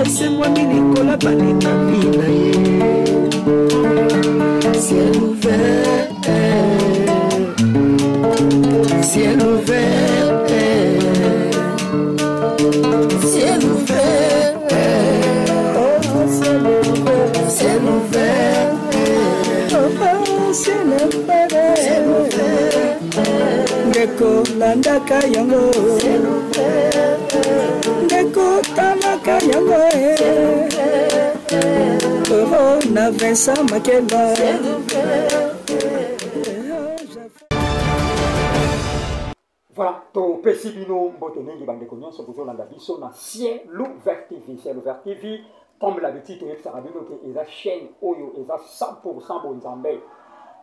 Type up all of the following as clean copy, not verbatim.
Esengwami likolo balekami na ye. Ciel ouvert, ciel ouvert, ciel ouvert, oh, ciel ouvert, ciel ouvert, oh, ciel ouvert, ciel ouvert. Ndeko landaka yango, ndeko talaka yango oh, na Vincent Makela. Voilà, topesi bino mbote mingi bandeko nyonso bozolanda biso na Ciel Ouvert TV. Ciel Ouvert TV, comme l'habitude, toyebisaka bino ke eza chaîne oyo eza 100% bonzambe.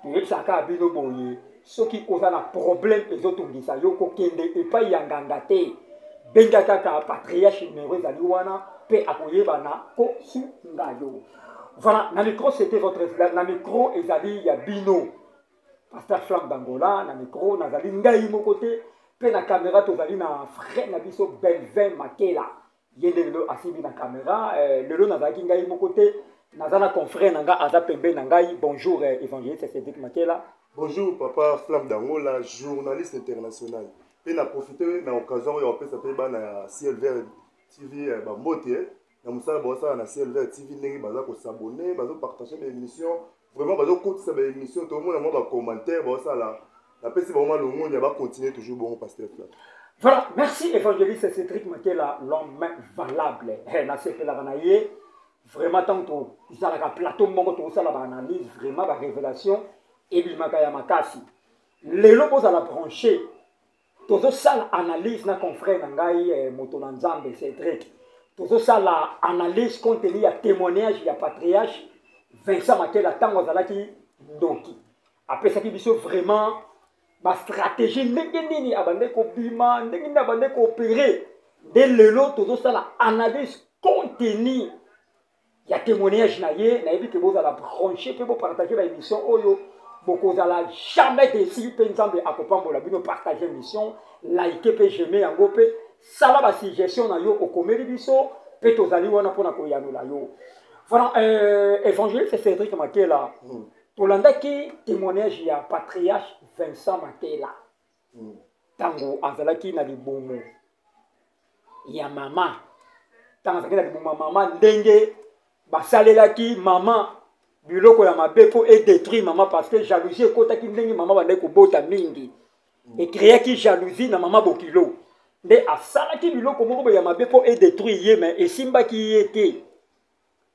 Toyebisaka bino boye, soki oza na problème ezotungisa yo, kokende epai ya nganga te, benga kaka patriarche, numéro ezali wana mpe akoyeba na kosunga yo. Voilà, na micro c'était votre, na micro ezali ya bino Pasteur Flamme d'Angola. Na micro nazali ngai moko te, mpe na caméra tozali na frère na biso Belvin Makela, ye nde lelo asimbi na caméra. Lelo nazalaki ngai moko te, naza na confrère na nga aza pembeni na ngai. Bonjour évangéliste Cédric Makela. Bonjour papa Flamme d'Angola, journaliste international. Mpe na profite na occasion oyo apesa mpe bana ya Ciel Vert TV bambote na mosala baosala na Ciel Vert TV, ndenge baza kosabone, bazopartage baémission, vraiment bazokotisa baémission, tomona mwa bacommentaire baosala. Napesi bango malongonya, bacontinue toujours bongo, pasteur Flamme. Voilà, merci évangéliste Cédric Makela, l'homme valable. Hey, nasepelaka na ye vraiment ntango tozalaka plateau moko, tozosala baanalyse, vraiment barévélation ebimaka ya makasi. Lelo bozala branché, tozosala analyse na confrère na ngai moto na Nzambe Cédric. Tozosala analyse compte tenu ya témoignage ya patriarche Vincent Makela ntango azalaki ndoki. Apesaki biso vraiment bastratégie, ndenge nini abande kobima, ndenge nini abande koopere. Nde lelo tozosala analyse compte tenu ya témoignage na ye. Nayebi ke bozala branché mpe bopartage baémission oyo, bokozala jamais déçu mpe Nzambe akopambola bino. Partage émission, like mpe j'aime yango, mpe sala basuggestion na yo, okomeli biso mpe tozali wana mpona koyanola yo. Voilà, évangéliste Cédric Makela, tolandaki témoignage ya patriarche Vincent Makela ntango azalaki na libumu ya mama, ntango azalaki na libumu ya mama, ndenge basalelaki mama biloko ya mabe mpo edétruire mama, parce que jalousie ekotaki ndenge mama bandaki kobota mingi, ecréaki jalousie na mama bokilo, nde asalaki biloko moko boye ya mabe mpo edétruire ye. Mais esimbaki ye te,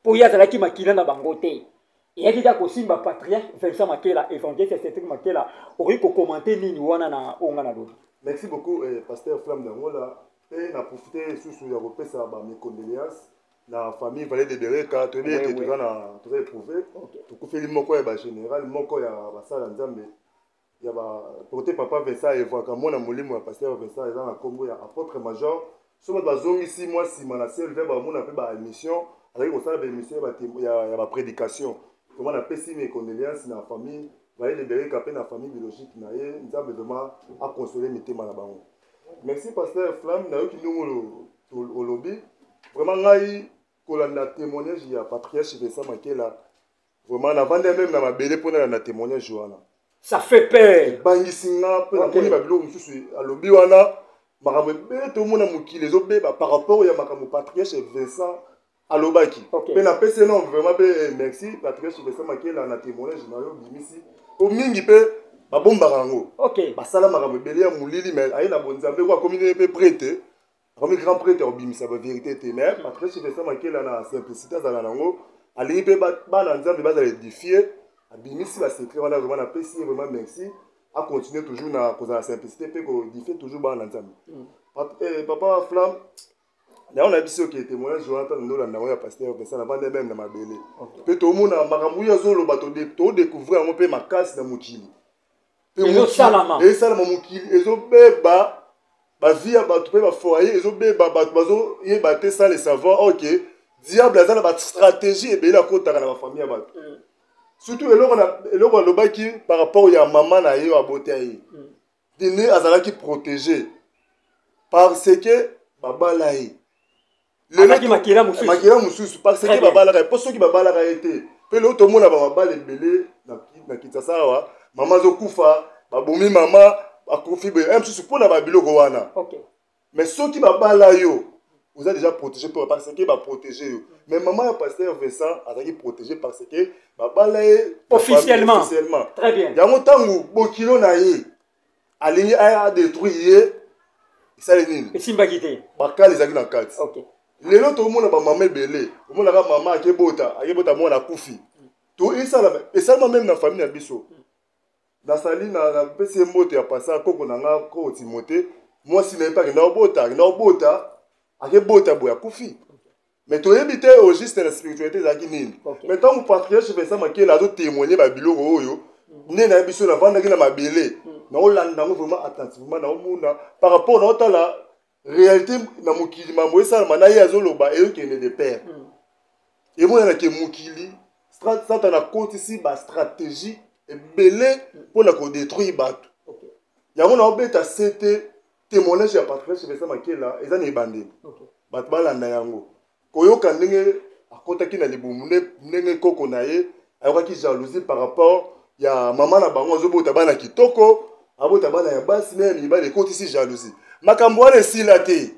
mpo ye azalaki makila na bango te, eyaki kaka kosimba patriarche Vincent Makela. Évangéliste Cédric Makela, okoki kokommente nini wana na oyo nga nalobi? Merci beaucoup pasteur Flamme d'Angola. Mpe na profite lisusu ya kopesa bames condoléances na famille Vallée de Bereka. Toyebi ete toza na toza éprouvé, tokufeli moko ya bagénéral, moko ya basala Nzambe ya ba porte. Papa Vincent evwaka mwana molimo ya pasteur Vincent eza na nkombo ya apôtre major. So bato bazongisi mwa nsima na Ciel Vert, bamona mpe baémission azalaki kosala, baémission ya baprédication. Vraiment napesi mes condoléances na famille Vallée de Bereka mpe na famille biologique na ye. Nzambe vraiment aconsole mitema na bango. Merci pasteur Flamme. Nayoki ndenge olobi, vraiment ngai kolanda témoignage ya patriarche Vincent Makela, vraiment navandi même na mabele mpo nalanda témoignage wana. Ça fait peur. Ebangisi nga mpe namoni babiloko mosusu alobi wana, makambo ebele tomona mokili ezobeba par rapport ya makambo patriarche Vincent alobaki. Mpe napesi ye no vraiment mpe merci patriarche Vincent Makela na témoignage na yo bimisi, po mingi mpe babombaka yango. Basala makambo ebele ya molili, mais aye na bonzambe ko akomi nde mpe prêtre, akomi grand prêtre, akobimisa bavérité te. Mais patriarche Vincent Makela na simplicité azala nango, alingi mpe bana Nzambe bazala édifie, abimisi basecret wana. Vraiment napesi ye vraiment merci, acontinue toujours na kozala simplicité mpe koédifie toujours bana na Nzambe. Papa Flamme, yango na biso oke témoignage wana, ntango ndolanda yango ya pasteur Vincent, navandi même na mabele mpe tomona makambo oyo azoloba, todécouvrir yango mpe makasi na mokili. Ezosalama. Esalama, mokili ezobeba, bavie ya bato mpe bafoyer ezobeba, bato bazoyeba te sans le savoir. Ok, diable aza na bastratégie ebele akotaka na bafamille ya bato, surtout eloko alobaki par rapport ya mama na ye oyo abota ye, dene azalaki protégé parce que babala ye. Lelo makila mosusu, makila mosusu, parce que babalaka ye, mpo soki babalaka ye te, mpe lelo tomona bamabala ebele na Kinshasa awa, mama azokufa, babomi mama, akufi boye, mosusu mpo na babiloko wana. Mais soki babala yo, oza déjà protégé pour parce que baprotégé yo. Mais mama ya pasteur Vincent azalaki protégé parce que babala ye officiellement. Officiellement. Très bien. Yango ntango bokilo na ye alingi aya adétruire ye, esali nini? Esimbaki te. Bakala ezalaki na kati. Lelo tomona bamama ebele, omonaka mama akebota, akebota mwana akufi. To esalama, esalama même na famille na biso. Nasali napesi ye mbote ya pasa, koko na nga, koko Timote, mwasi na ye mpe akenda kobota, akenda kobota, akebota boye, akufi. Mais toyebi te au juste na spiritualité ezalaki nini. Mais ntango patriarche Vincent Makela azotémoigne babiloko oyo, nde nayebi biso navandaki na mabele, naolanda yango vraiment attentivement, naomona par rapport naotala réalité na mokili, mambo esalama na ye azoloba eyokende de pair. Emonanake mokili, Satana akotisi bastratégie ebele mpona kodétruire bato. Yango naobeta sete, témoignage ya patriarche Vincent Makela eza na ebandeli, bato balanda yango, koyoka ndenge akɔtaki na libumu, ndenge koko na ye ayokaki jalousie par rapport ya mama na bango azobota bana kitoko, abota bana ya basi na ya mibali, ekotisi jalousie. Makambo wana esila te.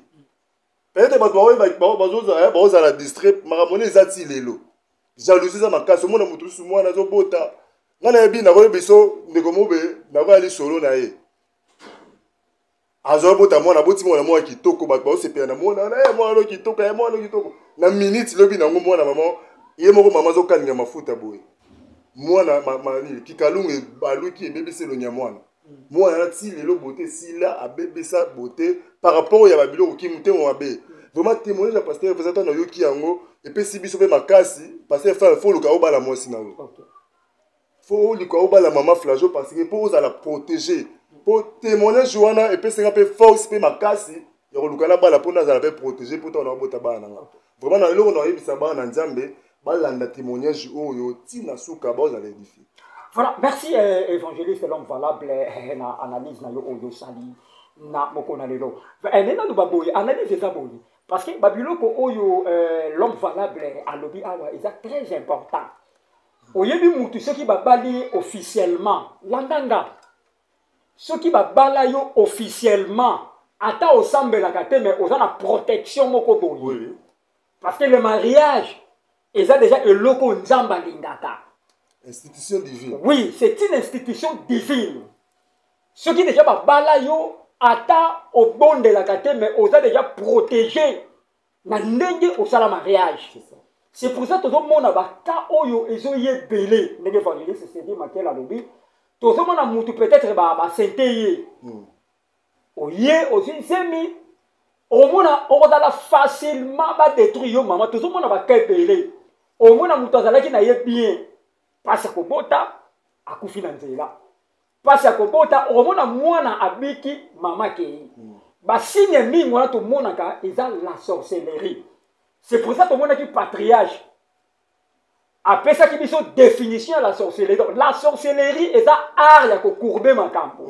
Peut-être bato bazozala distrait, makambo wana eza ti lelo. Jalousie eza makasi. Omona moto mosusu, mwana azobota, ngai nayebi, nakoyebi biso ndeko mobe, nakoya lisolo na ye, azwa bota mwana, aboti mwana moko ya kitoko, bato baosepela na mwana wana, ye mwana kitoko, ye mwana kitoko. Na minute lobi nango, mwana mama ye moko, mama azokalinga mafuta boye, mwana nini, kikalungu ebaluki, ebebisi elongi ya mwana. Mwana na ti lelo bote esila, abebisa bote par rapport ya babiloko, ki motema mabe. Vraiment, témoignage ya pasteur Vincent, ntango nayoki yango, epesi biso mpe makasi. Pasteur frère, faut oluka obala mwasi na yo, faut oluka obala mama Flajo, parce que mpo ozala protégé. Mpo témoignage wana epesinga mpe force mpe makasi ya koluka na bala, mpo nazala mpe protégé, mpo ntango naobota bana na nga. Vraiment, na eloko na oyebisa bana na Nzambe, balanda témoignage oyo ntina suka, baozala édifié. Voilà, merci évangéliste l'homme valable na analyse na yo oyo osali na moko na lelo. Nde naloba boye, analyse eza boye parce que babiloko oyo l'homme valable alobi awa eza très important. Oyebi, mutu soki babali ye officiellement, landanga, soki babala yo officiellement, ata osambelaka te, mais oza na protection moko boye, parce que le mariage eza déjà eloko Nzambe alingaka. Institution divine. Oui, c'est une institution divine. Soki déjà babala yo, ata obondelaka te, mais oza déjà protégé na ndenge osala mariage. C'est pour ça tozomona baka oyo ezoya ebele, ndenge évangéliste Cédric Makela alobi, tozomona mutu peut-être basente ye, oye ozwi nzemi, omona okozala facilement badétruire yo mama. Tozomona baka ebele, omona moto azalaki na ye bien, mpasi ya kobota, akufi na nzela, mpasi ya kobota. Okomona mwana abiki, mama akei. Basigne mingi wana tomonaka eza la sorcellerie. C'est pour ça tomonaki patriarche apesaki biso définition ya la sorcellerie. Donc la sorcellerie eza art ya kocourber makambo.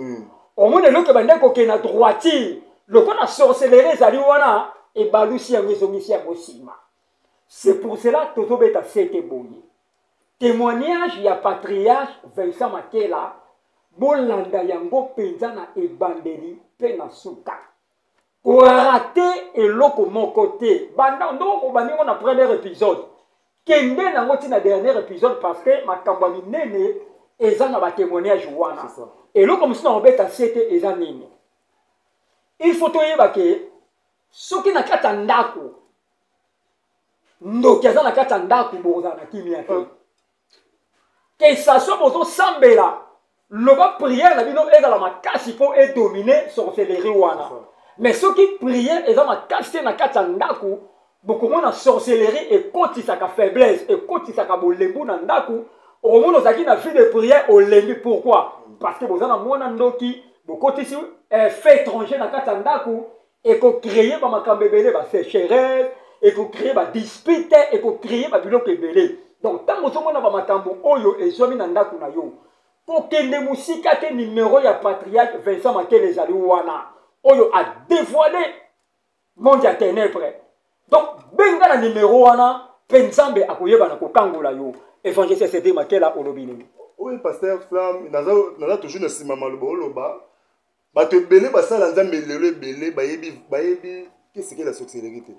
Omona eloko ebandaki kokende na droiture, lokola sorcellerie ezali wana, ebalusi yango, ezongisi yango nsima. C'est pour cela tozobeta sete boye, témoignage ya patriarche Vincent Makela, bolanda yango mpenza na ebandeli mpe na suka, korater eloko moko te. Banda ndoko obandi ngo na premier épisode, kende nango ntina dernier épisode, parce que makambo ya minene eza na batémoignage wana. Eloko mosusu na kobeta sete eza nini? Il faut toyeba ke soki na kati ya ndako ndoki aza na kati ya ndako, bokozala na kimia te. Que ça soit bozosambela, loba prière na bino ezala makasi mpo edomine sorcellerie wana. Mais soki prière eza makasi te na kati ya ndako, bokomona sorcellerie ekotisaka faiblesse, ekotisaka bolembu na ndako. Okomona ozalaki na vie de prière, olembi. Pourquoi? Parce que boza na mwana ndoki, bokotisi fait étranger na kati ya ndako, ekocréer bamakambo ebele, basécheresse, ekocréer badispute, ekocréer babiloko ebele. Donc ntango ozomona bamakambo oyo ezwami na ndako na yo, kokende mosika te. Numero ya patriarche Vincent Makele ezali wana, oyo adévoile monde ya ténèbre. Donc benga na numero wana mpe Nzambe akoyeba na kokangola yo. Évangéliste Cédric Makela, olobi nini? Oui, pasteur Flamme, naza, naza toujours na nsima maloba oloba. Bato ebele basala Nzambe lelo, ebele bayebi, bayebi qu'est-ce que la sorcellerie te.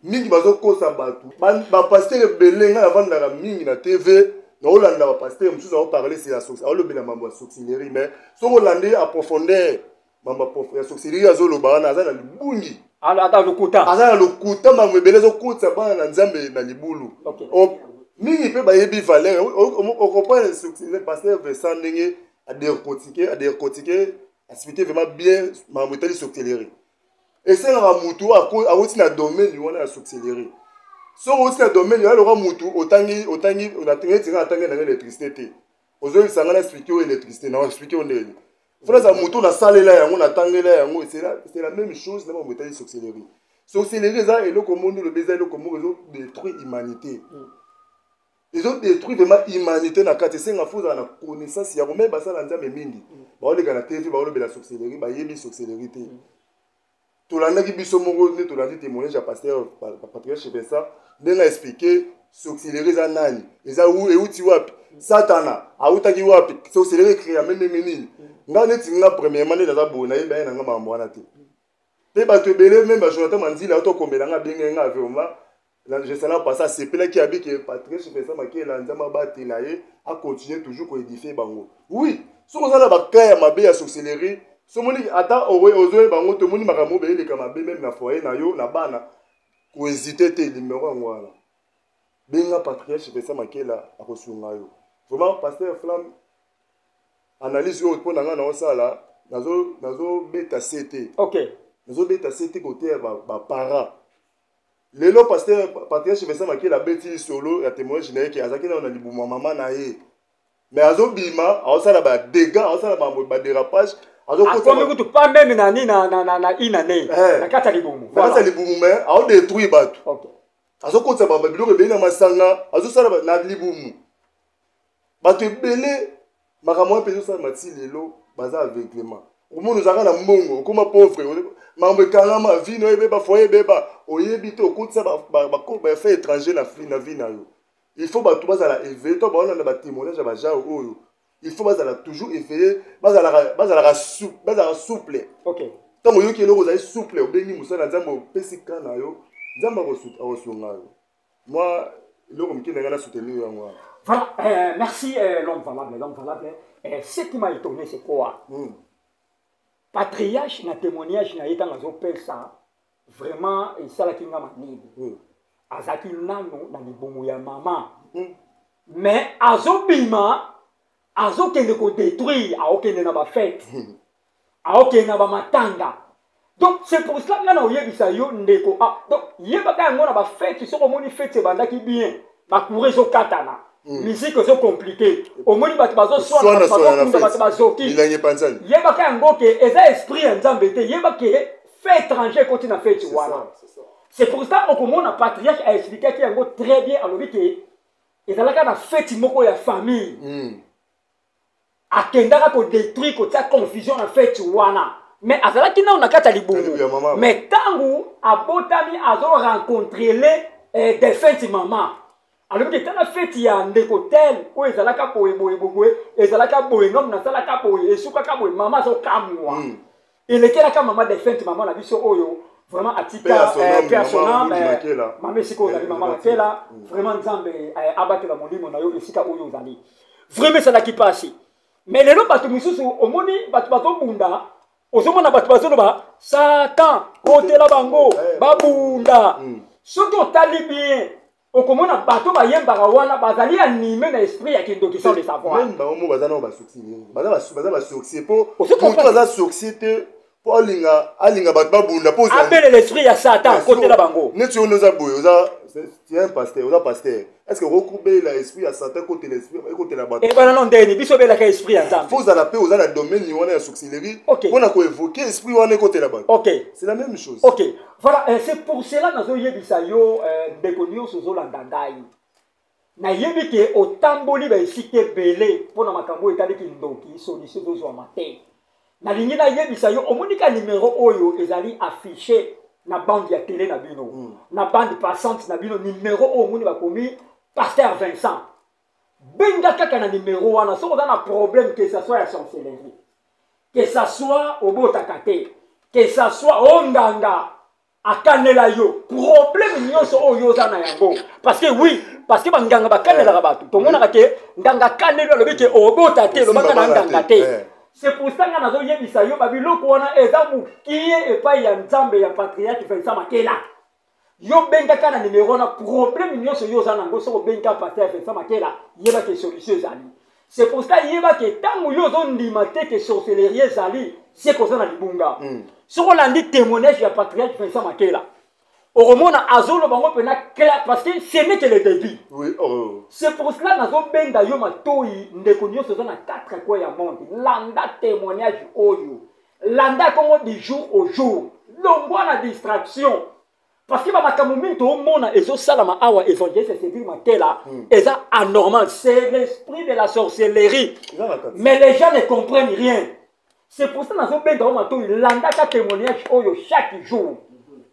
Mingi bazokosa bato, bapasteur ebele. Ngai navandaka mingi na TV, naolanda bapasteur mosusu aoparle sur la sorcellerie, aolobela mambo ya sorcellerie, mais soki olandi à profondeur mambo ya sorcellerie azoloba wana, aza na libungi. Aza lokuta. Aza na lokuta. Mambo ebele ezokotisa bana na Nzambe na libulu. Mingi mpe bayebi valeur. Ocomprendre pasteur Vincent ndenge adécortique, adécortique, expliqué vraiment bien makambo etali sorcellerie. Esengaka mutu awuti na domaine wana ya sorcellerie. Soki owuti na domaine wana, loka mutu otangi, otangi neti nga natangi nanga électricité te, ozoyebisa nga na expliqué oyo électricité, na expliqué oyo ndenge fona mutu nasalela yango, natangela yango. C'est la même chose na makambo etali sorcellerie. Sorcellerie eza eloko moko, olobi eza eloko moko ezodétruire humanité, ezodétruire vraiment humanité na kati. Esenga fo ozala na connaissance yango. Me basala Nzambe mingi baoleka na TV, baolobela sorcellerie, bayebi sorcellerie te. Tolandaki biso moko nde tolandi témoignage ya pasteur Patriarche Vincent, ndenge aexpliqué sorcellerie eza nani, eza euti wapi, Satana awutaki wapi, sorcellerie ecréame ndenge nini. Nga neti nga premièrement nde naza boye, nayebi aye na nga makambo wana te. Mpe bato ebele, même baJonathan Manzila otokomela nga, abenge nga vraiment jesala pasa, asepelaki abi ke Patrice Vincent Makela, Nzambe abatela ye, acontinue toujours koédifie bango. Oui, soki oza na bacas ya mabe ya sorcellerie, somoni ata ozoyeba bango, tomoni makambo oyo eleka mabe même na foyer na yo, na bana, kohésite te. Numéro yango wana, benga patriarche Vincent Makela, akosunga yo vraiment. Pasteur Flamme, analyse oyo mpo na ngai naosala, nazobeta se te. Nazobeta se te koteya baparent. Lelo pasteur patriarche Vincent Makela abeti lisolo ya témoignage na ye ke azalaki nano na libumu ya mama na ye, mais azobima, aosala badégâts, aosala badérapage. Akomi kutu pas même na ni na inane na kati ya libumu. Na kati ya libumu, mais aodétruire bato, azokotisa biloko ebele na masanga, azosala na libumu bato ebele. Makambo wana mpe ezosalama ti lelo, baza aveuglement. Omoni ozalaka na mbongo, okóma pauvre, makambo ekangama, vie na yo ebeba, foyer ebeba, oyebi te okotisa baaffaire étranger na vie na yo. Il faut bato bazala éveillé to baolanda batémoignage ya bagenre oyo. Il faut bazala toujours éveillé, bazalaka souple. Ntango oyoki eloko, ozali souple, obengi mosala na Nzambe, opesi ka na yo, Nzambe akosunga yo. Moi, eloko moke na ngai na soutenir yango wana. Voilà, merci l'homme valable, l'homme valable. Ce qui m'a étonné, c'est quoi? Patriarche na témoignage na ye, ntango azopesa, vraiment esalaki nga malili. Azalaki nano na libumu ya mama. Mais azobima, azokende kodétruire, aokende na bafête, aokende na bamatanga. Donc c'est pour cela nga na oyebisa yo, ndeko, ah, donc yebaka yango na bafête. Soki omoni fête ebandaki bien, bacourant ezokatana, musique ezocompliqué, omoni bato bazoswana, bazokunda, bato bazoki, yebaka yango ke eza esprit ya Nzambe te. Yeba ke fait étranger ekoti na fête wana. C'est pour ça okomona patriarche aexplikaki yango très bien. Alobi ke ezalaka na fête moko ya famille, akendaka kodétruire, kotia confusion na fête wana, mais azalaki nano na kati ya libumu. Mais ntango abotami, azorencontre le défunte mama. Alobi ke tala fête ya ndeko tel oyo ezalaka boye boye boye, ezalaka boye, ngomi nasalaka boye, esukaka boye. Mama azokamwa. Elekelaka mama défunte, mama na biso oyo vraiment atika, paix à son âme. Mama, esika ozali, mama Makela, vraiment Nzambe abatela molimo na yo esika oyo ozali. Vraiment esalaki mpasi. Mais lelo bato mosusu, omoni bato bazobunda, ozomona bato bazoloba Satan kotela bango, babunda. Soki otali bien, okomona bato bayembaka wana bazali animé na esprit ya kindoki sans le savoir. Même bango mo baza nao basorcier, baza basorcier, mpo moto aza sorcier te mpo alinga, alinga bato babunda mpo abelela esprit ya Satan kotela bango. Neti oyo oza boye, oza, tu es un pasteur, oza pasteur, est ce que okobela esprit ya Satan ekotela esprit, ekotela bato? Ebana no ndeni biso obelaka esprit ya Nzambe? Fo ozala mpe oza na domaine wana ya sorcellerie mpona koévoke esprit wana ekotela bato. C'est la même chose. Ok, voilà, c'est pour cela nazoyebisa yo, ndeko nyonso ozolanda ngai, nayebi ke otamboli baesika ebele mpona makambo oyo etali kindoki, solution ezozwama te. Nalingi nayebisa yo, omoni ka numero oyo ezali affiché. Na bande ya télé na bino, na bande passante na bino, numéro oyo omoni bakomi Pasteur Vincent, benga kaka na numéro wana soki oza na problème, que ça soit ya sorcellerie, que ça soit obotaka te, que ça soit onganga akanela yo, problème nyonso oyo oza na yango. Parce que oui, parce que banganga bakanelaka bato, tomonaka ke nganga akaneli, alobi ke obota te, elobaka na nganga te. C'est pour ça nga nazoyebisa yo, babiloko wana eza mokie epai ya Nzambe ya patriarche Vincent Makela. Yo bengaka na numéro wana, problème nyonso yo oza nango, soki obengi pasteur Vincent Makela, yeba ke solution ezali. C'est pour ça, yeba ke ntango yo ozondima te ke sorcellerie ezali, seke oza na libunga. Soki olandi témoignage ya patriarche Vincent Makela, okomona azoloba ngo mpena clair, parce que ce n'est que le début. Oui, oh. C'est pour cela nazobenga yo matoi, ndeko nyonso oza na quatre coins ya monde, landa témoignage oyo, landa kongo du jour au jour, longwa na distraction, parce que bamakambo mingi toomona ezosalama awa, évangéliste Cédric Makela, eza anormal, c'est l'esprit de la sorcellerie, mais les gens ne comprennent rien. C'est pour ça nazobenga yo matoi, landaka témoignage oyo chaque jour,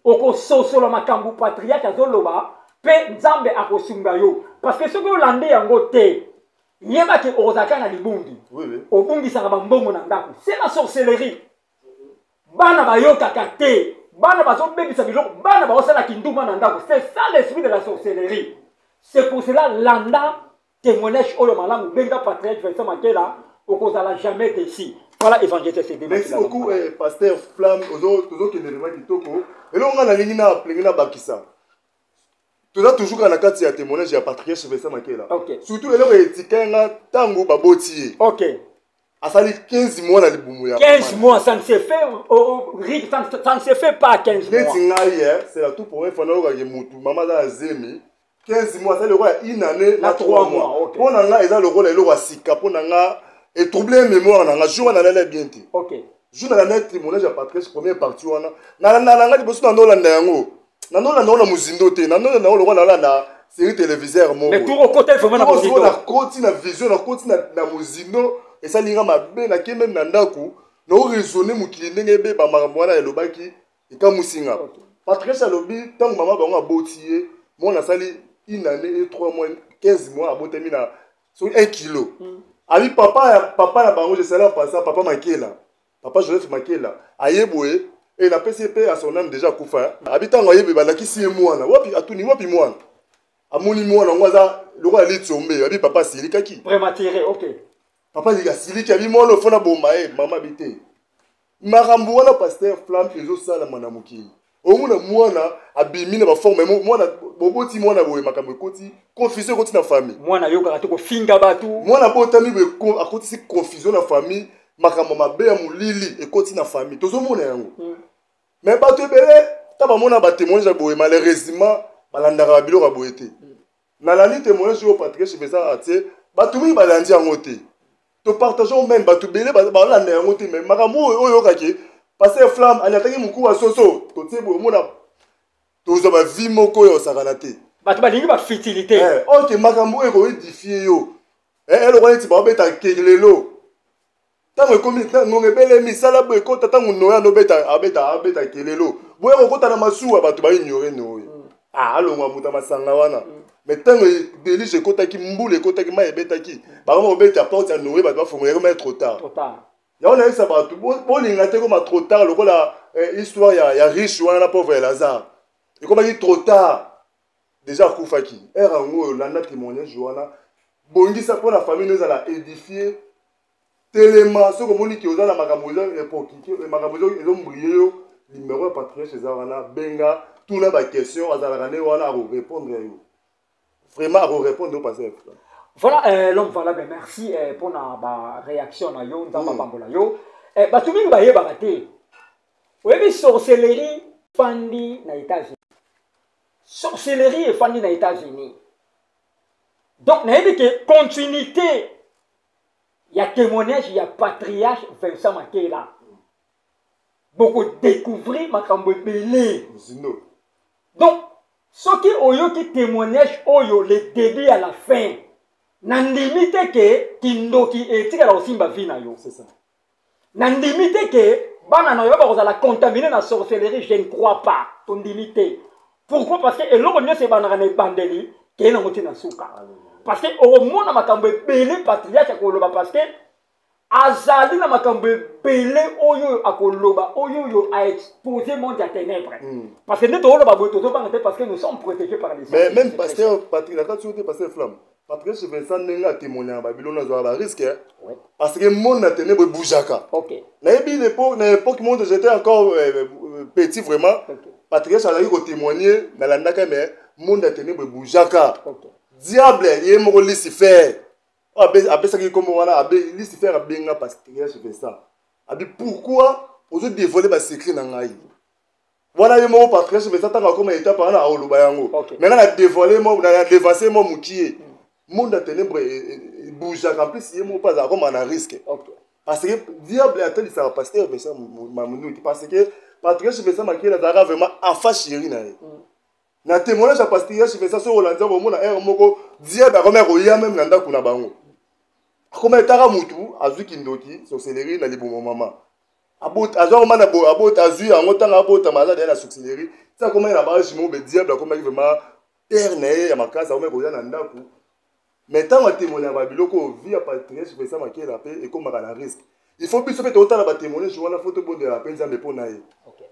okososola makambo patriarche azoloba, mpe Nzambe akosunga yo, parce que soki olandi yango te, yebaki okozalaka na libungi. Obungisaka bambongo na ndako, c'est la sorcellerie. Bana bayokaka te, bana bazobebisa biloko, bana baosala kindumba na ndako, c'est ça l'esprit de la sorcellerie. C'est pour cela, landa témoignage oyo malamu, benga patriarche Vincent Makela, okozala jamais déçu. Voilà, évangéliste CD. Merci beaucoup, pasteur Flamme. Tozokende vraiment kitoko. Eloko nga nalingi na alingi na bakisa, toza toujours kaka na kati ya témoignage ya patriarche Vincent Makela. Surtout eloko etika nga, ntango baboti ye, asali 15 mois na libumu ya 15 mois, ça ne se fait, oh, oh, Rick, ça ne se fait pas, 15 mois. Neti ngai, c'est la tout première fois nayokaki mutu mama aza na zemi 15 mois, asali lokola une année na 3 mois. Mpo na nga eza lokola eloko ya sika. Mpo na nga etrouble mémoire na nga. Jour wana nalala bien te. Jour nalanda témoignage ya patrice, première partie wana, nalanda na nga liboso, nandolanda yango, nandolanda yango na mozindo te, nandolanda yango lokola nalanda série téléviseur. Moko nakoti na vision, nakoti na mozindo, esali nga mabe. Nake même na ndako, naoraisonne mokili ndenge ebeba. Makambo wana elobaki ekamusi nga. Patrice alobi ntango mama bango aboti ye, mwana asali une année et 3 mois, 15 mois, abotami na soki 1 kilo. Abi papa ya papa na bango, je salue en passant papa Makela, papa Joseph Makela, aye boye e napesi ye mpe à son âme, déjà akufa. Abi ntango ayebi, balakisi ye mwana wapi, atuni wapi mwana, amoni mwana yango aza lokola litsombe. Abi papa asilikaki. Prématuré, ok. Papa asiliki, abi mwana ofona boma ye. Mama abi te. Makambo wana, pasteur Flamme, ezosalama na mokili. Omona mwana abimi na baforme, mwana boboti mwana boye, makambo ekoti, confusion ekoti na famille. Mwana ayokaka te, kofinga bato. Mwana botami boye, akotisi confusion na famille, makambo mabe ya molili ekoti na famille, tozomona yango. Mais bato ebele ta bamona batémoignage ya boye, malheureusement balandaka babiloko ya boye te. Nalandi témoignage oyo patrice Vincent atie, bato mingi balandi yango te. Topartage même bato ebele balanda yango te. Mais makambo oyo oyokaki pasteur Flamme aliataki mokuwa soso, totie boye, omona tozwa bavie moko oyo osakana te. Bato balingi bafutilité. Ok, makambo oyo ekoédifie yo, eloko neti baobeta kelelo ntango ekomi ngonga ebelemi, sala boye, ekota ntango Noé anobeta, abeta, abeta kelelo boye, kokota na masuwa, bato baignore Noé. Ah, alongwa moto ya masanga wana. Mais ntango déluge ekotaki, mbula ekotaki, mai ebetaki, bakoma kobeta porte ya Noé, bato bafongola, ekoma trop tard. Trop tard. Yango nayebisa bato, bolinga te koma trop tard, lokola histoire ya riche wana na pauvre ya Lazare, ekomaki trop tard, déjà akufaki. Ere yango oyo, landa témoignage wana, bongisa mpo na famille no ezala édifie. Telema, soki omoni ke oza na makambo eza epoki, makambo ezombrie yo, numéro ya patriarche eza wana, benga, tuna baquestion, azalaka nde wana, akorépondre yo, vraiment akorépondre yo, pasteur. Voilà, l'homme valable, merci mpona baréaction na yo. Nzambe apambola yo. Bato mingi bayebaka te, oyebi sorcellerie efandi na États-Unis, sorcellerie efandi na États-Unis. Donc nayebi ke continuité ya témoignage ya patriarche Vincent Makela, bokodécouvrir makambo ebele. Zino. Donc soki oyoki témoignage oyo le début à la fin, nandimi te ke kindoki etikala kosimba vie na yo. C'est ça. Nandimi te ke Bana na yo bakozala contaminé na sorcellerie, je ne crois pas. Tondimi te. Pourquoi? Parce que eloko nyonso ebandaka na ebandeli, keye nango ti na suka. Parce que okomona makambo ebele patriarche akoloba, parce que azali na makambo ebele oyo akoloba, oyo oyo aexpose monde ya ténèbre. Parce que nde tooloba boye, tozobanga te, parce que nous sommes protégés par les Mais même pasteur Patrick, na kati oyo te, pasteur Flamme, patriarche Vincent, ndenge atémoignaka babiloko, nazwaka barisque, parce que monde na ténèbre ebougeaka. Nayebi na époque moko, j'étais encore petit vraiment. Patriarche azalaki kotémoigner, nalandaka, mais monde ya ténèbre ebougeaka. Diable ye moko, Lucifer, oyo apesaki nkombo wana, Lucifer abenga patriarche Vincent, abi: "Pourquoi ozodévoile basecret na ngai wana?" Ye moko patriarche Vincent, ntango akoma étape wana, aoloba yango. Maintenant na dévoile mo, na dévance mo mokie, monde ya ténèbre ebougeaka. En plus, ye moko mpe azala koma na risque, parce que diable atalisaka pasteur Vincent Mamunduki, parce que patriarche Vincent Makele azalaka vraiment enfant chéri na ye. Na témoignage ya patriarche Vincent, soki olandi, komona ere moko diable akomi akoya même na ndako na bango, akoma etaka mutu azwi kindoki, sorcellerie na libumu mama. Azwa koma na abota, azwi yango ntango abotama, aza deya na sorcellerie ti akomaki na baage moko be, diable akomaki vraiment père na ye ya makasi, akomaki koya na ndako. Mais ntango atémoignaka babiloko oyo, vie ya patriarche Vincent Makela mpe ekomaka na risque. Il faut biso mpe totala batémoignage wana, faut tobondela mpe Nzambe mpo na ye.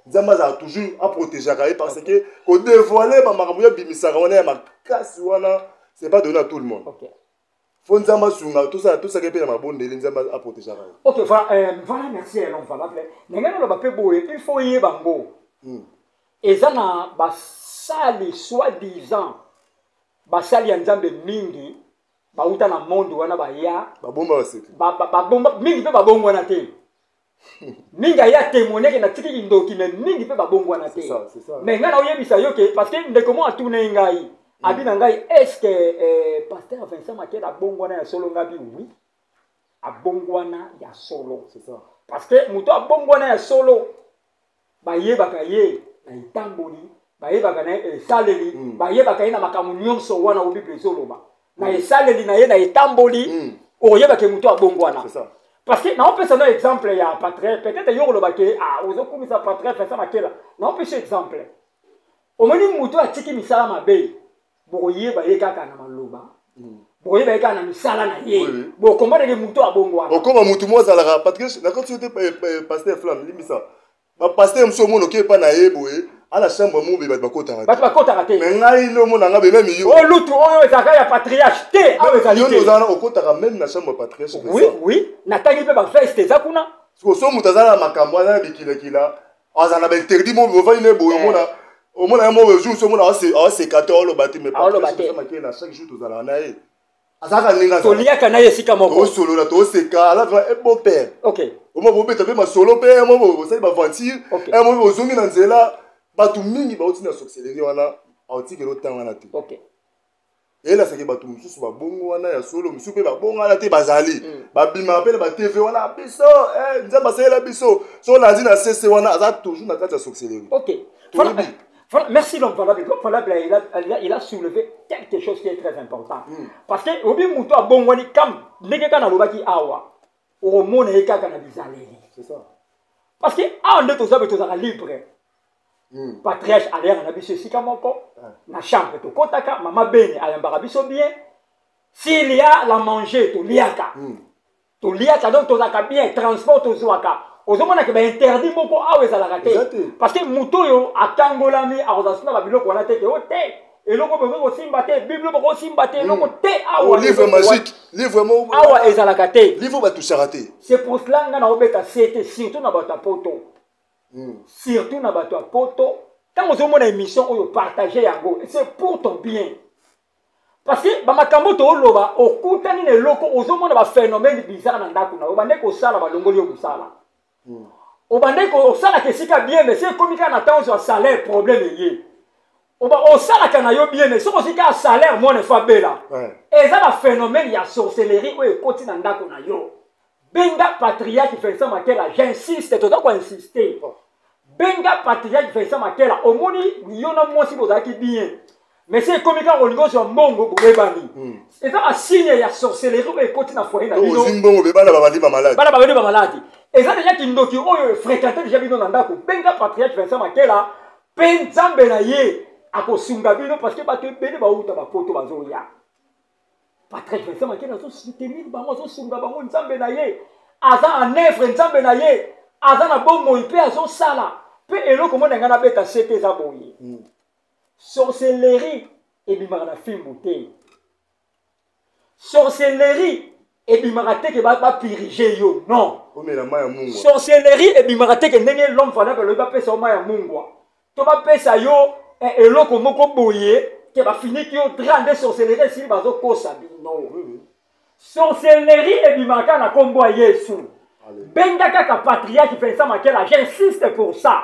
Nzambe azala toujours aprotégeaka ye, parce que kodévoile bamakambo ya bimisaka wana ya makasi wana, c'est pas donné à tout le monde. Faut Nzambe asunga, tosala, tosaka mpe na mabondeli, Nzambe aprotégeaka ye. Ok, voilà, voilà, merci, l'homme valable. Ndenge naloba mpe boye, il faut oyeba ngo, eza na basali, soi-disant basali ya Nzambe mingi, bauta na monde wana, baya babomba basecret. Babomba mingi mpe babongwana te. Mingi aya témoigner ke natiki kindoki, mais mingi mpe babongwana te. C'est ça, c'est ça. Mais ngai naoyebisa yo ke, parce que ndeko mo atuna ye ngai, abi na ngai: "Est ce que pasteur Vincent Makele abongwana ya solo?" Ngai abi: "Oui, abongwana ya solo." C'est ça. Parce que moto abongwana ya solo, bayebaka ye na etamboli, bayebaka na ye esaleli, bayebaka ye na makambo nyonso wana oyo Bible ezoloba na esaleli na ye, na etamboli, oyebaka moto abongwana. C'est ça. Parce que naopesa no exemple ya patriarche, peut-être yo koloba ke ah, ozokumisa patriarche Vincent Makela. Naopesa exemple: omoni moto atiki misala mabe, bokoyeba ye kaka na maloba, bokoyeba ye kaka na misala na ye, bokombaneke moto abongwana. Okoma mutu mo azalaka patriarche na kati te, pasteur Flamme, limbisa, bapasteur mosusu omona oke epa na ye boye, ala chambre mo boye, bato bakotaka te. Bato bakotaka te. Mais ngai nde omona nga be, même yo. Oyo lutu oyo ezalaka ya patriarche te, awa ezali yo nde te. Oza wana, okotaka même na chambre ya patriarche. Oui, natangi mpe baveste eza kuna. So moto aza na makambo, aza na bikilakila, aza na bainterdit mo boye, ovandi ne boye, omona ye mo boye, jour so omona aoseka te, aoloba te, mais Aoloba te. Makele na chaque jour tozalaka na ye, azalaka ndenge azala. Toliaka na ye esika moko. Tosolola, toseka, aza vraiment un bon père. Omo bobeta mpe masolo mpe mo bosali baventure, mo bozongi na nzela. Bato mingi bauti na sorcellerie wana, aotikela otanga wana te. Eyelasaki bato mosusu babongo wana ya solo, mosusu mpe babongwana te, bazali babimaka mpe na batv wana: "Biso Nzambe asalela biso." So olandi na sese wana, aza toujours na kati ya sorcellerie. Ok. Voilà, voilà, merci l'homme valable. L'homme valable, il a soulevé quelque chose qui est très important. Parce que, obi muto abongwani kam ndenge kaka nalobaki awa, okomona ye kaka na bizaleli. C'est ça. Parce que awa nde toza boye, tozalaka libre. Patriarche aleyaka na biso esika moko na chambre, tokɔtaka, mama Bene ayambaka biso bien, s'il y a la manger, toliaka, toliaka, donc tozalaka bien. Transport tozwaka, ozomonaka bainterdit moko awa ezalaka Eza te te. Parce que moto oyo akangolami akozala suna babiloko wana te, ke o te, eloko bokoki kosimba te, Bible bokosimba te, eloko te awa. Oh, livre magique, livre moko Awa ezalaka te. Livre batushaka te. C'est pour cela nga na obeta sete, surtout na bato ya poto, surtout na bato ya poto. Ntango ozomona émission oyo, partage yango, c'est pour ton bien, parce que bamakambo tooloba, okutani na eloko, ozomona baphénomène bizarre na ndako na yo, obande kosala, balongoli yo mosala, obande osalaka esika bien, mais se ekomi kaka na ntango ozwa salaire, problème eye. Osalaka na yo bien, mais soki ozwi kaka salaire, mwana efo abela. Eza baphénomène ya sorcellerie oyo ekoti na ndako na yo. Benga patriarche Vincent Makela, j'insiste, toza koinsiste. Benga patriarche Vincent Makela. Omoni yo na mwasi bozalaki bien, mais se ekomi kaka olingi ozwa mbongo, boyebani, eza basigne ya sorcellerie oyo ekoti na foyer na to bino. Ozwi mbongo mpe bana babandi bamaladi. Bana babandi bamaladi. Eza deja kindoki oyo fréquente deja bino na ndako. Benga patriarche Vincent Makela mpe Nzambe na ye akosunga bino, parce que bato ebele bauta bapoto bazoya. Patriarche Vincent Makela azosoutenir bango, azosunga bango. Nzambe na ye aza en œuvre, Nzambe na ye aza na bomoi mpe azosala. Mpe eloko mona ngai nabeta sete eza boye. Sorcellerie ebimaka na fimbu te. Sorcellerie ebimaka te ke bapirige yo, non. Omela mai ya mungwa. Sorcellerie ebimaka te ke ndenge l'homme valable alobi, bapesa yo mai ya mungwa to bapesa yo eloko moko boye ke bafiniki yo drap nde sorcellerie esili. Bazokosa bino. Sorcellerie ebimaka na nkombo ya Yesu. Benga kaka patriarche Vincent Makela, j'insiste pour ça.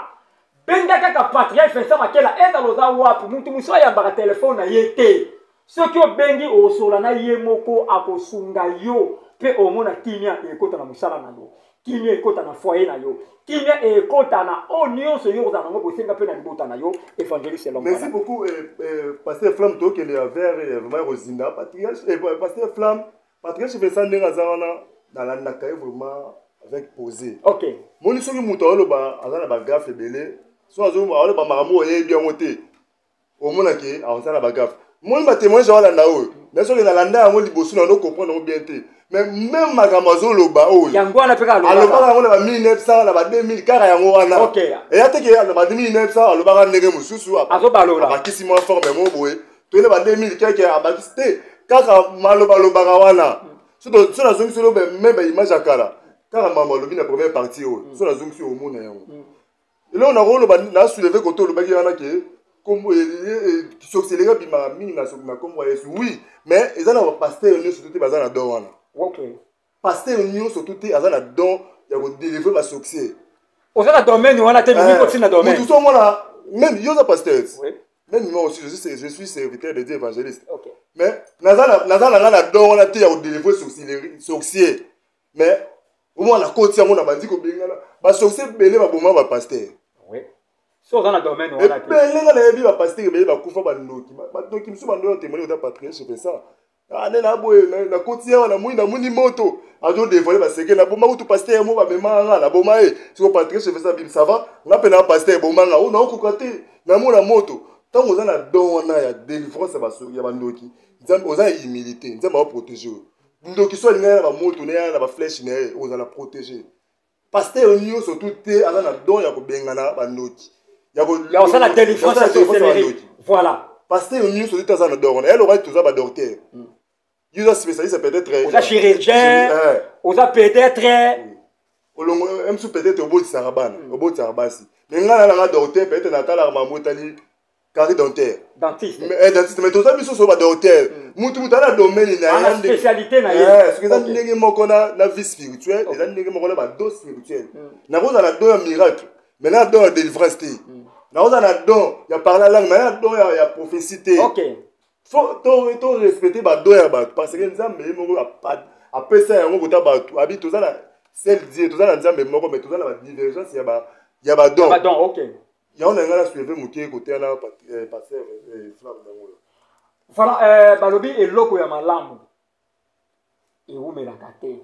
Benga kaka patriarche Vincent Makela, ezala oza wapi, mutu mosusu ayambaka telefone na ye te. Soki obengi, osola na ye moko, akosunga yo mpe omona kimia ekota na mosala na yo, kimia ekota na foyer na yo, kimia ekota na oyo nyonso yo kozala nango bosenga mpe na libota na yo. Évangéliste L'homme Merci beaucoup, pasteur Flamme. Tokende ya vers vraiment kozinda. Patriarche, pasteur Flamme, patriarche Vincent, ndenge aza wana, nalandaka ye vraiment avec posé. Moni, soki moto aoloba, aza na bagaffe ebele. So aoloba makambo oyebi yango te, omonake aza na bagaffe. Moni, batémoignage aolanda oyo, mais soki nalanda yango liboso na comprendre yango bien te. Mais même makambo azoloba oyo, Yango wana mpe kaka. Alobaka yango na ba 1900, na ba 2000, kaka yango wana. Eya te ke na ba 1900 alobaka ndenge mosusu, Azobalola. abakisi mwa forme mo boye, toyene ba 2000 keke abakisi te, kaka maloba alobaka wana. So nazongisi oyo, même baimage ya kala, kaka makambo alobi na première partie oyo, so nazongisi, omona yango. Eloko nakoloba, nasoulever kote olobaki wana ke sorcellerie abimaka mingi na nkombo ya Yesu. Oui, mais eza na bapasteur nyonso to te baza na don wana. Pasteur nyonso to te aza na don ya kodélivrer basorcier. Oza na domaine wana te, mingi koti na domaine. Motu so omona, même yo oza pasteur, même moi aussi je suis serviteur de Dieu, évangéliste, mais naza na nga na don wana te ya kodélivrer sorcier. Mais omwana koti yango na bandi kobengana basorcier ebele, baboma bapasteur. So oza na domaine wana te. Ebele, nga nayebi bapasteur ebele bakufa, bandoki, bandoki mosusu bandoki ya témoigner ota patriarche Vincent. Nde na boye nakoti awa, namoni moto azodévoiler basecret. Naboma kutu pasteur mo, bamemaka nga, naboma ye. Siko patriarche Vincent abimi, ça va, nga mpe na pasteur ebomanga oyo naokoka te, namona moto. Ntango oza na don wana ya délivrance ya bandoki, Nzambe, oza na humilité, Nzambe aoprotéger oyo. Ndoki so alingai na bamoto na ye, na baflèche na ye, ozala protégé. Pasteur nyonso tu te aza na don ya kobengana bandoki. Ya kosala délivrance ya sorcellerie, voilà. Pasteur nyonso tu te aza na don wana. Eloko toza badocteur, yo oza spécialiste peut-être. Oza chirurgien, oza peut-être. Olongo msu, peut-être obotisaka bana, obotisaka basi, mais ngai na nanga docteur, peut-être natalaka mambo etali carie dentaire. Dentiste. Mais, dentiste. Mais toza biso so badocteur, mutu aza na domaine na ye, spécialité na ye. Soki eza ndenge moko na vie spirituelle, eza ndenge moko na badon spirituel. Nakozala na don ya miracle, mais na don ya délivrance te. Nakozala na don ya parler langue, mais na don ya prophétie te. Faut to respecter badon ya bato, parce que Nzambe ye moko apesa yango kota bato. Abi toza na seul Dieu, toza na Nzambe moko, mais toza na badivergence ya badon. Yango na ngai na soulever moke kote wana, pasteur Flamme yango. Voilà, balobi eloko ya malamu ewumelaka te.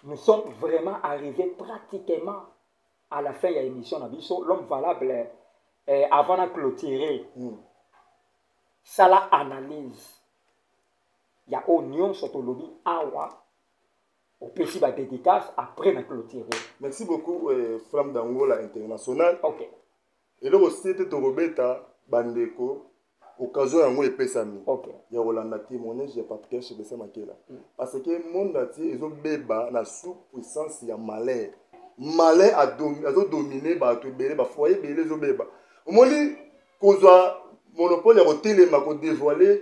Nous sommes vraiment arrivés pratiquement à la fin ya émission na biso. L'homme valable, avant na clôturer, sala analyse ya oyo nyonso tolobi awa, opesi badédicace, après na clôturer. Merci beaucoup, Flamme d'Angola International. Eloko sie te, tokobeta bandeko occasion yango epesami ya kolanda témoignage ya patriarche Vincent Makela, parce que monde entier ezobeba na sous puissance ya malheur. Malheur azodominer bato ebele, bafoyer ebele ezobeba. Omoni, kozwa monopole ya kotelema kodévoiler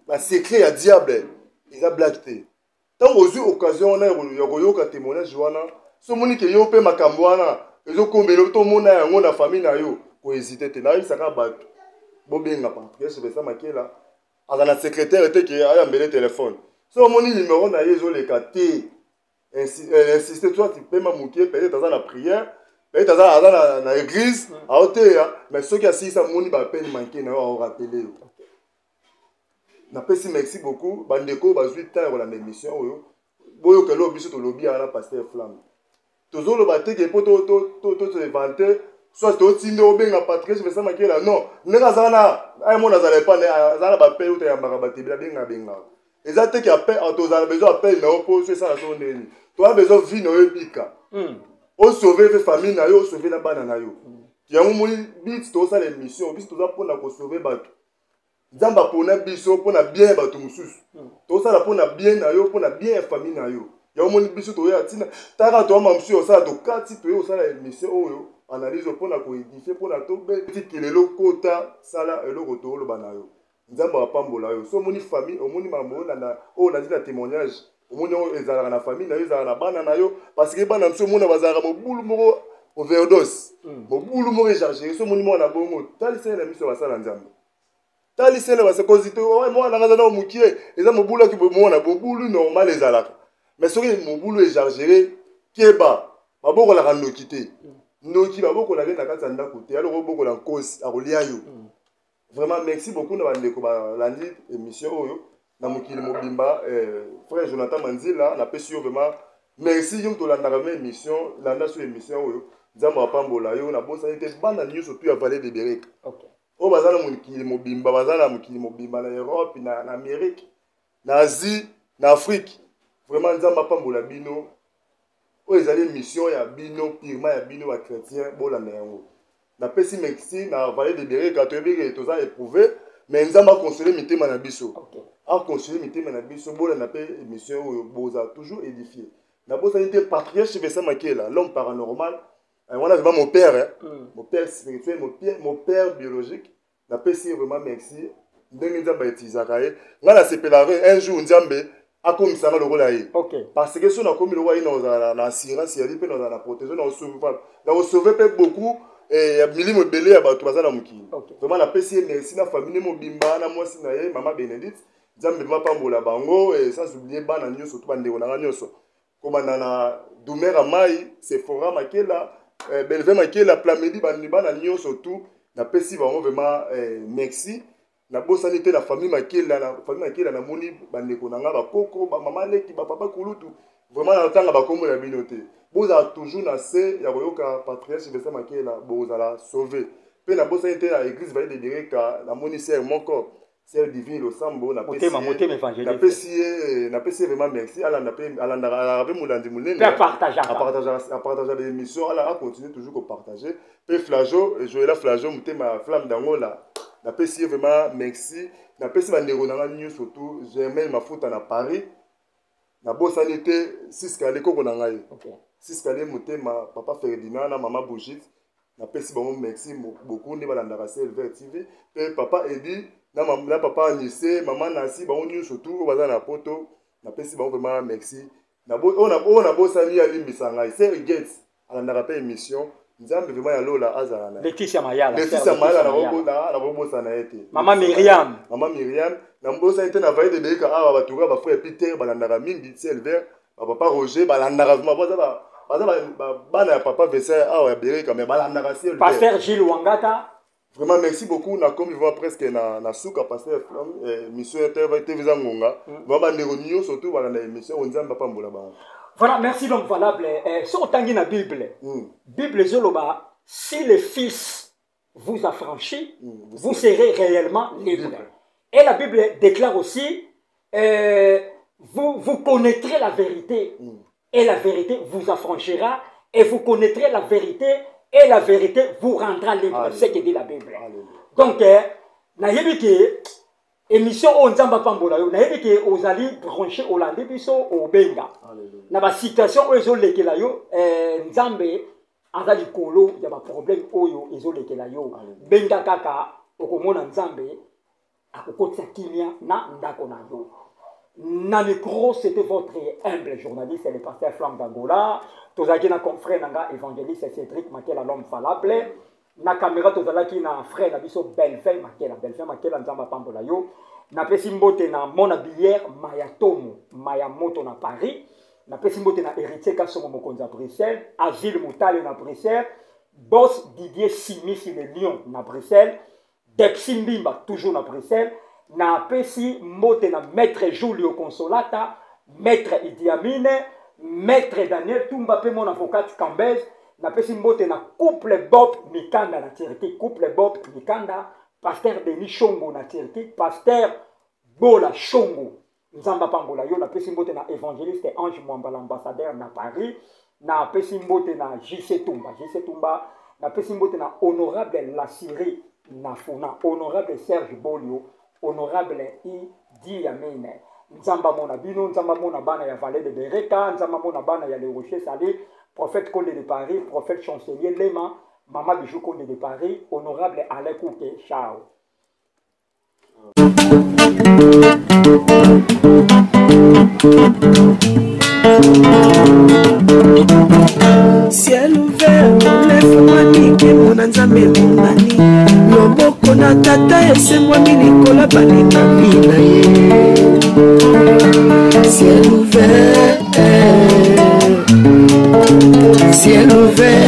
basecret ya diable eza blague te. Ntango ozwi occasion wana ya koyoka témoignage wana, so omoni ke yo mpe makambo wana ezokombela, tomona yango na famille na yo, kohésiter te. Nayebisaka bato, bobenga patriarche Vincent Makela. Aza na secrétaire te ke ayambele telefone. So omoni numero na ye ezoleka te, insiste, soit pema moke, peut-être aza na prière, peut-être aza na église aoteya. Mais soki asilisi, amoni baappel manqué na yo, aorappeler yo. Napesi merci beaucoup bandeko bazwi temps ya kolanda émission oyo. Boyoka eloko biso tolobi wana, pasteur Flamme. Tozoloba te ke mpo toinvente, soit totinde obenga Patrice Vincent Makela. Non, ndenge azala na ayemona, azala epa, azala na bapele uta yambaka bato ebele, abenga bengaka. Eza te ke tozala besoin appel na yo mpo so esala so ndeni. Toza besoin vie na yo ebika, osauve mpe famille na yo, osauve na bana na yo. Yango moni bit tozosala émission. Biso toza mpona kosauve bato. Nzambe apona biso mpona bien ya bato mosusu. Tozosala mpona bien na yo, mpona bien ya famille na yo. Yango moni biso toya ntina taka toyamba mosusu osala tokati, toye kosala émission oyo, analyse mpona koédifie, mpona tobeti lelo kota sala eloko tooloba na yo. Nzambe apambola yo. So omoni famille, omoni makambo olanda oyo olandi na témoignage, omoni oyo ezalaka na famille na yo, ezalaka na bana na yo, parce que bana mosusu omona bazalaka mobulu moko, overdose, mobulu moko exagéré. So omoni mwana bongo, talisa ye na miso basala Nzambe, talisa ye na basekozi te. Mwana nga aza na mokie, eza mobulu aki mwana mobulu normal ezalaka, mais soki mobulu exagéré, keba. Babokolaka ndoki te. Ndoki babokolaka ye na kati ya ndako te. Aloko obokola nkosi, akolia yo. Vraiment merci beaucoup na bandeko balandi émission oyo na mokili mobimba. Frère Jonathan Manzila, napesi yo vraiment merci. Yo tolandaka ma émission, landa so émission oyo, Nzambe apambola yo. Nabosani te bana nyonso tu ya Vallée de Bereka oyo baza na mokili mobimba, baza na mokili mobimba, na Europe, na Amérique, na Asie, na Afrique. Vraiment Nzambe apambola bino. Oyo ezali émission ya bino, purement ya bino bachrétien, bolanda yango. Napesi merci na Vallée de Bereka. Toyebi ke toza éprouvé, mais Nzambe akonsole mitema na biso, akonsole mitema na biso. Bolanda mpe émission oyo, bozala toujours édifié. Nabosani te patriarche Vincent Makela, l'homme paranormal wana, vraiment mon père, hein? Mon père spirituel, mon père biologique. Napesi ye vraiment merci ndenge Nzambe autilisaka ye. Ngai nasepelaka un jour Nzambe akomisanga lokola ye, parce que so nakomi lokola ye, nazala na assurance ya vie mpe nazala na protection, nakosauve mpe beaucoup ya milimo ebele ya bato baza na mokili. Vraiment napesi ye merci na famille mobimba, na mwasi na ye mama Bénédicte. Nzambe mapambola bango, sans oublier bana nyonso to bandeko na nga nyonso, kobanda na Dumer Amai, Sephora Makela, Belve Makela, Plamedi, bana nyonso tu, napesi bango vraiment merci. Nabosani te na famille Makela. Na famille Makela namoni bandeko na nga, bakoko, bamama leki, bapapa kulutu. Vraiment natanga bakombo na bino te. Bozala toujours na se ya koyoka patriarche Vincent Makela, bozala sauvé. Mpe nabosani te na église Vallée de Bereka, namoni sœur moko, sœur Divine Losambo. Napesi ye vraiment merci. Alanda mpe, alandaka, alaka mpe molandi monene, apartageaka l'émission. Ala acontinue toujours kopartage. Mpe Flajo, Joela Flajo, motema ya Flamme d'Angola, napesi ye vraiment merci. Napesi bandeko na nga nyonso tu, Germaine Mafuta na Paris. Nabosani te Siskale, koko na ngai Siskale motema, papa Ferdinand na mama Brigitte, napesi bango merci beaucoup nde balandaka CLVR TV. Mpe papa Edi na papa Anise, mama Nasi, bango nyonso tu oyo baza na Poto, napesi bango vraiment merci. Oyo nabosani, alimbisa ngai. Sœur Gates alandaka mpe émission. Nzambe vraiment ya lola azala na Leticia Mayala. Leticia Mayala, nakobosana ye te. Mama Miriam. Mama Miriam. Nabosani te na Vallée de Bereka awa, batuka bafrère Peter balandaka mingi CLVR, bapapa Roger balandaka vraiment. Baza bana ya papa Vincent awa ya Bereka, mais balandaka CLVR. Pasteur Gilles Wangata. Vraiment merci beaucoup. Nakomi vraiment presque na suka, pasteur. Émission TV eza ngonga. Vraiment bandeko nyonso tu balanda émission oyo, Nzambe apambola bango. Voilà, merci l'homme valable. So otangi na Bible, Bible ezoloba: si le Fils vous affranchit, vous serez réellement libre. Libre. Et la Bible déclare aussi, vous, vous connaîtrez la vérité, et la vérité vous affranchira, et vous connaîtrez la vérité, et la vérité vous rendra libre. C'est ce que dit la Bible. Alléluia. Donc, nayebi ke émission oyo, Nzambe apambola yo. Nayebi ke ozali branché, olandi biso, obenga Alléluia. Na basituation oyo ezolekela yo, Nzambe aza likolo ya baproblème oyo ezolekela yo. Alléluia. Benga kaka, okomona Nzambe akokotisa kimia na ndako na yo. Na micro, c'était votre humble journaliste, le pasteur Flamme d'Angola. Tozalaki na confrère na nga évangéliste Cédric Makela, l'homme valable. Na caméra tozalaki na frère na biso Belvin Makela. Belvin Makela, Nzambe apambola yo. Napesi mbote na mona billière Mayatomo Mayamoto na Paris. Napesi mbote na Héritier Kasongo, mokonzi ya Bruxelles, Asile Mutale na Bruxelles, boss Didier Simisi le Lion na Bruxelles, Depsi Mbimba toujours na Bruxelles. Napesi mbote na maître Julio Consolata, maître Idi Amine. Maître Daniel Tumba mpe mon avocat Cambez. Napesi mbote na couple Bob Mikanda na Turquie, couple Bob Mikanda, pasteur Denis Shongo na Turquie, pasteur Bola Shongo. Nzambe apambola yo. Napesi mbote na évangéliste Ange Mwamba, l'ambassadeur na Paris. Napesi mbote na JC Tumba, JC Tumba. Napesi mbote na honorable Lassiri Nafuna, honorable Serge Bolio, honorable Idi Amin. Nzambe amona bino, Nzambe amona bana ya Vallée de Bereka, Nzambe amona bana ya Le Rocher Salé, prophète Condé de Paris, prophète chancelier Lema, Mama Bijou Condé de Paris, honorable Alain Kouke. Ciao. Ciel ouvert, olefungwami, nkembo na Nzambe emonani, loboko na Tata esembwami likolo balingami na ye. Ciel ouvert, ciel ouvert.